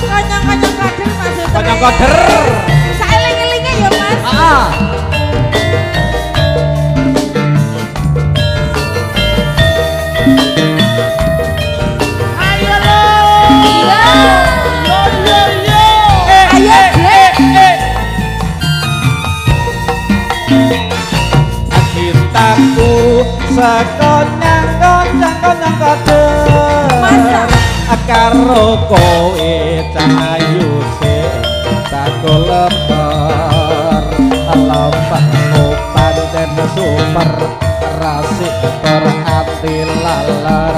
Sekonyong-konyong koder Mas Sutri. Konyong koder. Saeling-elinge ya Mas. Heeh. Ayo lo. Yo yo yo. Ayo Dek. Cintaku sekonyong-konyong koder. Masa karo kowe cahayu sing bakul lemper lempahmu pancen super rasik tur ati laler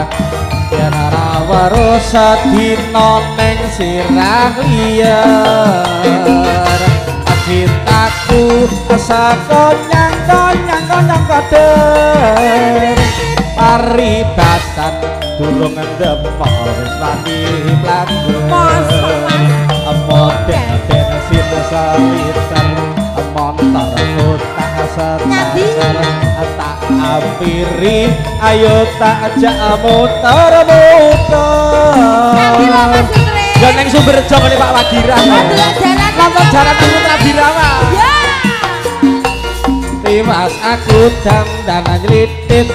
yen ora weruh sedina ning sirah liyer cintaku sekonyang-konyang koder paribasan durung ndemok wis wani mlaku model bensin seliter montorku tak setar tak ampiri ayo tak ajak muter-muter. Ya neng Sumberjo ngene Pak Wagiran. Nonton jaran Putra Birawa. Tiwas aku dandan nylitit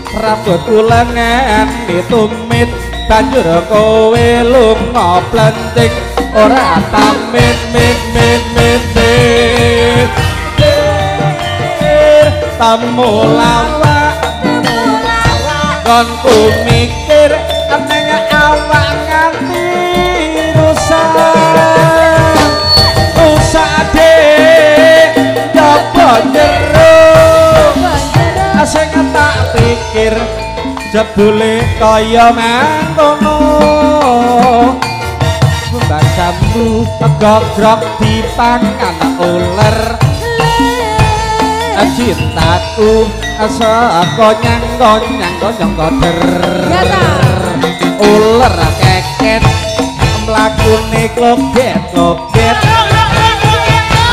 rambutku lengan ditumit banjur kowe lunga plencing ora pamit mit mit mit mit temu lawak konku mikir neng awak nganti rusak rusak dek coba jero sing tak pikir jebule kaya mangkono bangsamu gogrok dipangan uler cintaku sekonyang-konyang koder uler keket mlakune kloget-kloget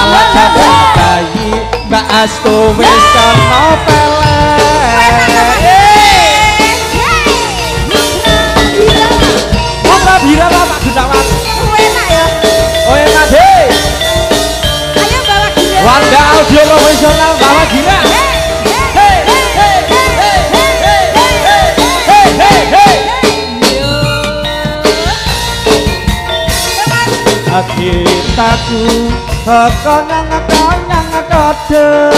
ala bayi Mbak Astu wis kena pelek. Putra Birawa Pak Gunawan. Enak ya. Oh enak deh. Ayo bawa gira. Wanda Audio Profesional bawa gira. Hey hey hey hey hey hey hey. Cintaku konyang-konyang koder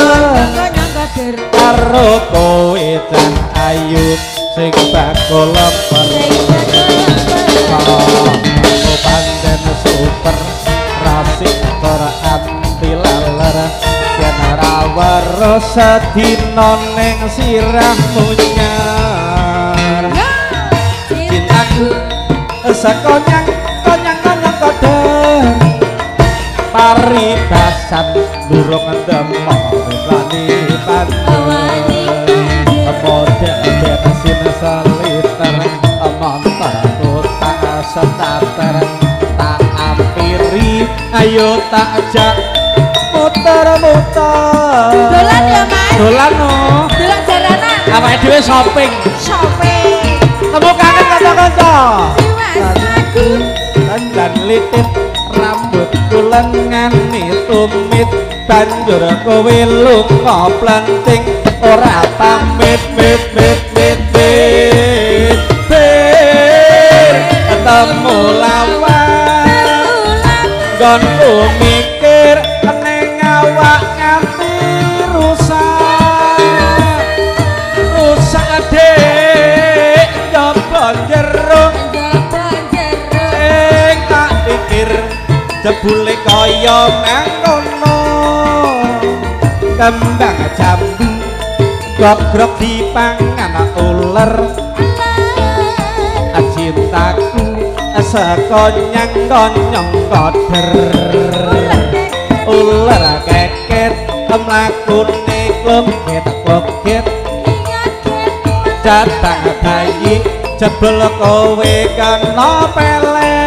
karo kowe cah ayu sing bakul lemper aku pancen super rasik tur ati laler yen ora weruh sedina ning sirahmu nyar cintaku sekonyang-konyang koder paribasan durung ndemok wis wani pandhe model bensin seliter montorku tak starter tak ampiri ayo tak ajak muter-muter. Dolan ya Mas. Dolan no. Dolan jaranan. Awake dhewe shopping. Shopping. Temu kangen kanca-kanca. Mas aku dandan litit rambutku lengane tumit banjur kowe lunga plencing ora pamit mit mit mit mit ketemu lawan nggonku mikir neng awak nganti rusak rusak dek nyoba jero sing tak pikir jebule kaya mangkono kembang jambu gogrok dipangan uler cintaku sekonyang-konyong koder uler keket mlakune kloget-kloget jatah bayi jebul kowe kena pelet.